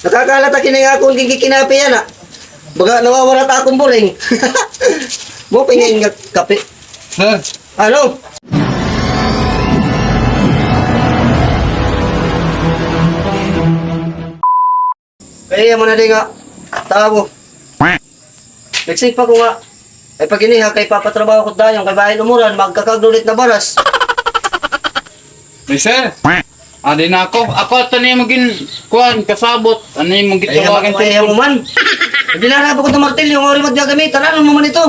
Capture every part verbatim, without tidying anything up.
Nakakalat ak ini nga akon ginkikinape yana. Baga nawawara it akon buling. Mao pa ini nga kape. Sir. Ano? Kay amo na di nga tawo. Nagsipa ko nga, ay pag-iniha kay papatrabaho ko dayon, kay bangin umuran, magkakagdulit na baras. Ay, sir. Adi na ako. Ako ato nimo gin-, kuan, kasabot. Ano imo gitawagan sa iya mo man. Hindi na po ko martilyo, nga uri magagamitan. Ano mo man ito?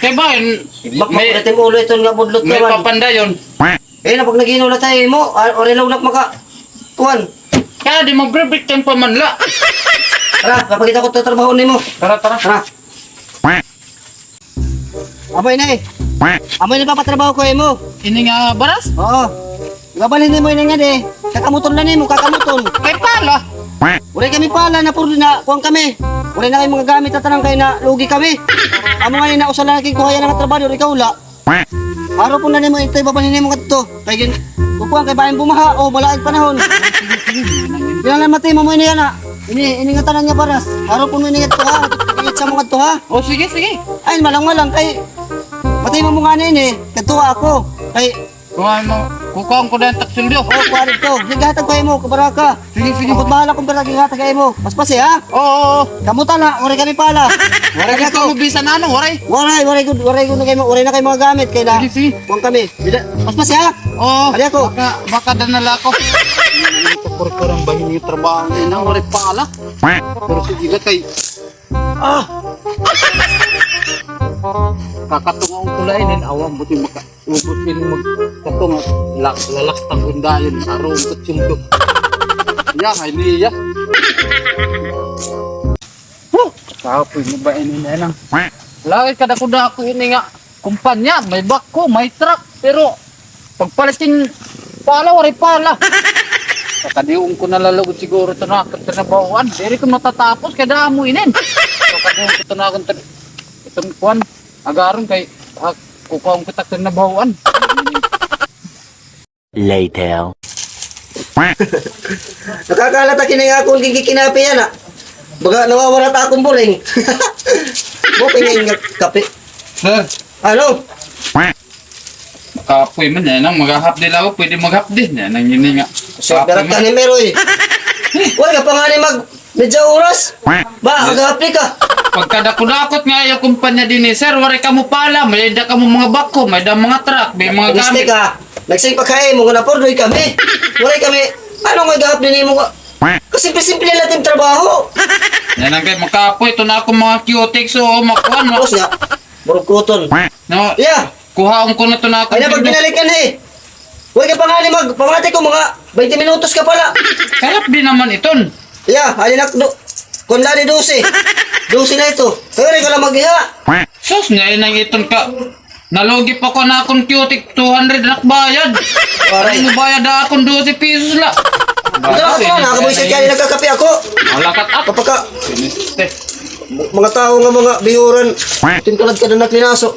Kay ba, may, may papandayon. Eh, na pag naghinulat tayo mo, ah, uri lang nak maka-, kuan. Kaya di mo break time pa man la. Tara, papakita ko ito trabaho nimo. Tara, tara. Tara. Amo ini. Amo ini papatrabaho ko imo. Ini nga baras? Oo. Ibabalhin nimo ini nga di. Kakamuton na nimo, kakamuton. Kay pala. Uray kami pala na puro na kuan kami. Uray na kay mga gamit at tanang kay na lugi kami. Amo nga ni na usa lang kay kuha yan nga trabaho, ikaw la. Haro po na nimo ito, ibabalhin nimo kadto. Kay gin-, kukuha kay bayan bumaha, o malaag panahon. Kinahanglan matimo mo ini yana. Ini, ini nga tanan nga baras. Haro po mo ini kadto ha. Iit sa mo kadto ha. O sige, sige. Ay, malang-malang kay matimo mo nga na ini. Kadto ako. Kay kuha mo, kukuha ko na yung taksilyo. O, kuha dito. Sige, hatag ko mo, kabaraka. Sige, sige. Ako bahala kung pala gingatag kay mo. Paspasi, ha? Oo, oo, oo. Kamutan, ha? Waray kami pala. Waray gusto mo bisan ano, waray? Waray, waray gud, waray gud na kay mo, waray na kay mga gamit kay la. Sige, sige. Kuwan kami. Paspasi, ha? Oo. Ali ako. Baka, baka danala ako. Ito, kurkurang bahin yung trabaho niya na, waray pala. Pero sige, kay, ah! Kakatungaon ko la ini, awa, buti maka- Ubos ini magkatong, lak-, lalak tagunda yun, sarong kutsilyo. Ya, ini ya. Huh! Kapoy mo ba ini na lang? Lagi kadako-dako ini nga kumpanya, may backhoe, may truck, pero pagpalitin pala, waray pala. Pakadion ko na lalugod siguro ito na akong trabahoan. Diri ko matatapos, kay damo inin. Pakadion ko ito na akong tra-, itong kuan. Agaron kay, ah, kukuha ko takter na bahuan. Later. Nakakalat ak ini nga akon gigikinape yana. Baga nawawara it akon buling. Mo pingin nga kape. Sir. Ano? Kapoy man, yan ang maghahapdi la ako, pwede maghapdi. Yan ang ini nga. Sir, kapoy man. Darat ka ni Meroy. Wala ka pa nga ni mag- Medya oras? Ba, agapli ka. Pagkadako-dakot nga ayaw kumpanya dinhi, sir, waray kamo pala, may-ada kamo mga backhoe, may-ada mga truck, may mga gamit. Mistake ka. Nagsig pa kay mo nga napurdoy kami. Waray kami. Ano nga gahap dinhi mo nga? Kasimple-simple la it im trabaho. Yan ang kay makapoy, ito na akong mga cutex, o, makuha, no? Tapos nga, murag kuton. No. Yeah. Kuhaon ko na ito na akong. Ay, na, pag binalikan, eh. Huwag ka pa nga ni mag-, pamati ko, mga baynte minutos ka pala. Sarap din naman iton. Yeah, ay, nak-, do-, kung dali, dose. Dose na ito. Kaya rin ka lang mag-iha. Sus, ngayon ang iton ka. Nalugi pa ko na akong cutex, two hundred na bayad. Waray. Ano bayad na akong dose pesos la? Ito na, ito na, nakabuisit ka, nagkakape ako. Malakat ako. Kapag ka, mga tao nga mga bihuran, tintalad ka na naklinaso.